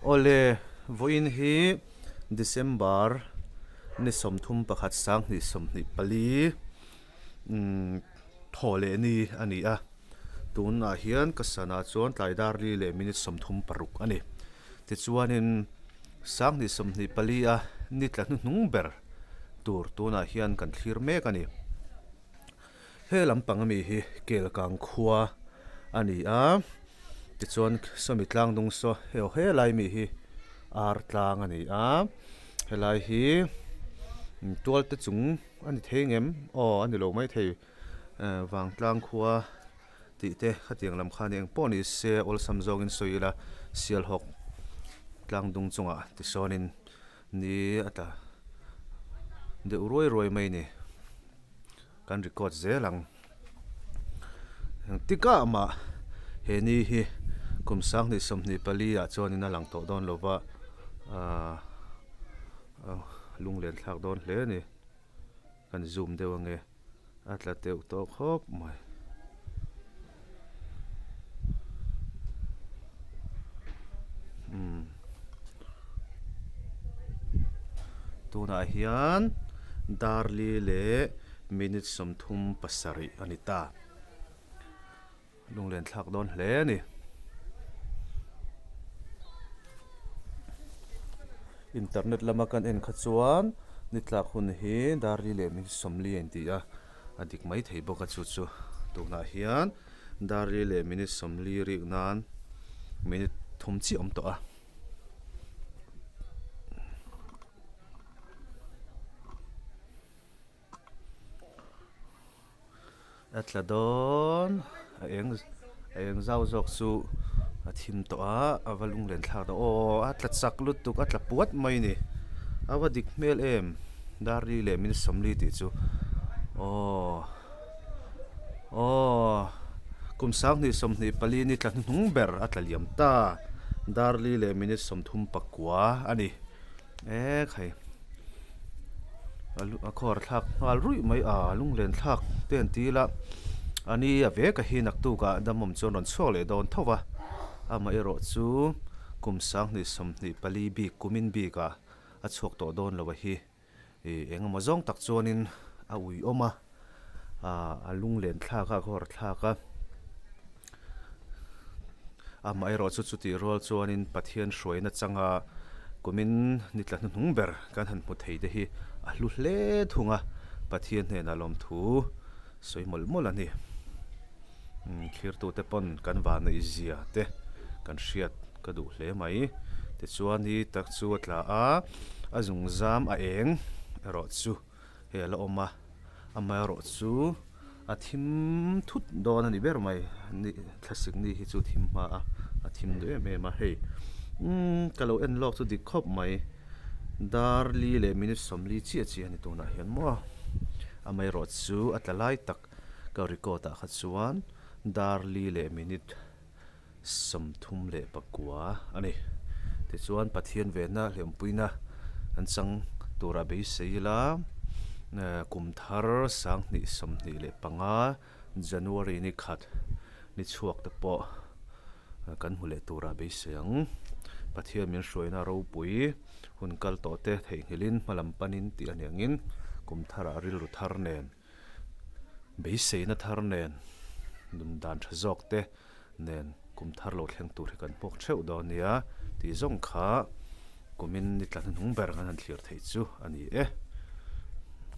Awle, vawiin hi December ni 31 2024 umm thaw leh ni a ni a, tunah hian ka sana chuan tlai dar li leh minute 36 a ni. Tichuanin 2024 a ni tla hnuhnung ber tur tunah hian kan thlir mek a ni. He lampang ami hi Kelkang khua a ni a, tichuan sawmi tlang dung saw heo helai mi hi ar tlang a ni a, helai hi tual te chung a ni thei ngem aw a ni lo mai thei vangtlang khua tih te khatiang lam khan eng pawh ni se awlsam zawngin sawi ila Sialhawk tlang dung chungah tisawnin ni a tla deuh ruai ruai mai a ni. Kan record zel ang. Engtikah mah he ni hi kum 2024 ah chuanin a lang tawh dawn lo va, aah lunglen thlak dawn hle a ni. Kan zoom deuh ange, a tla deuh tawh khawp mai. Umm tunah hian dar li leh minute 37 a ni ta lunglen thlak dawn hle a ni internet lama kan en kha chuan ni tlak hun hi dar li leh minute 40 a inti a a dik mai thei bawk a chu chu tunah hian. Dar li leh minute 40 rik nan minute thum chiah awm tawh a. A tla dawn a eng a eng zau zawk chu a thim tawh a a va lunglen thlak dawn aw a tla chak lutuk a tla puat mai a ni a va dik hmel em dar li leh minute 40 tih chu aw. Aw, kum 2024 ni tla hnuhnung ber a tla liam ta. Dar li leh minute 39 a ni. E khai, a khawr thlak nghal ruih mai a, lunglen thlak te an ti ila. A ni a vek a hi naktukah damawm chuan rawn chhuak leh dawn tho va. Amaherawh chu kum 2024 bik kumin bikah a chhuak tawh dawn lo a hi. Ih eng emaw zawng tak chuanin a ui awm a, ah a lunglen thlak a, a khawr thlak a, amaherawh chu chutih rual chuanin Pathian hruaina changa kumin ni tla hnuhnung ber kan han hmu thei te hi a hlu hle thung a, Pathian hnenah lawmthu sawi mawlh mawlh a ni. Umm thlirtute pawn kan vanneih zia te kan hriat ka duh hle mai. Tichuan hi tak chu a tla a, a zung zam a eng erawh chu hei a la awm a, amaherawh chu a thim thut dawn a ni ber mai. Ni thlasik ni hi chu thim hma a, a thim duh em em a hei. Umm ka lo en lawk chu dik khawp mai. Dar li leh minute 40 chiah chiah a ni tunah hian maw. Amaherawh chu a tla lai tak. Ka record ah kha chuan dar li leh minute 39 a ni. Tichuan Pathian venna hleuhpuina an chang tura beisei ila kum thar 2025 January ni khat ni chhuak te pawh kan hmu leh tura beisei ang. Pathian min hruaina ropui hun kal tawh te theihnghilhin hmalam panin tih a ni angin kum tharah rilru thar nen Beiseina thar nen, nun dan tha zawk te nen kum thar lo thleng tur hi kan hmuak theuh dawn nia tih zawng kha kumin ni tla hnuhnung ber kan han thlir theih chu a ni e.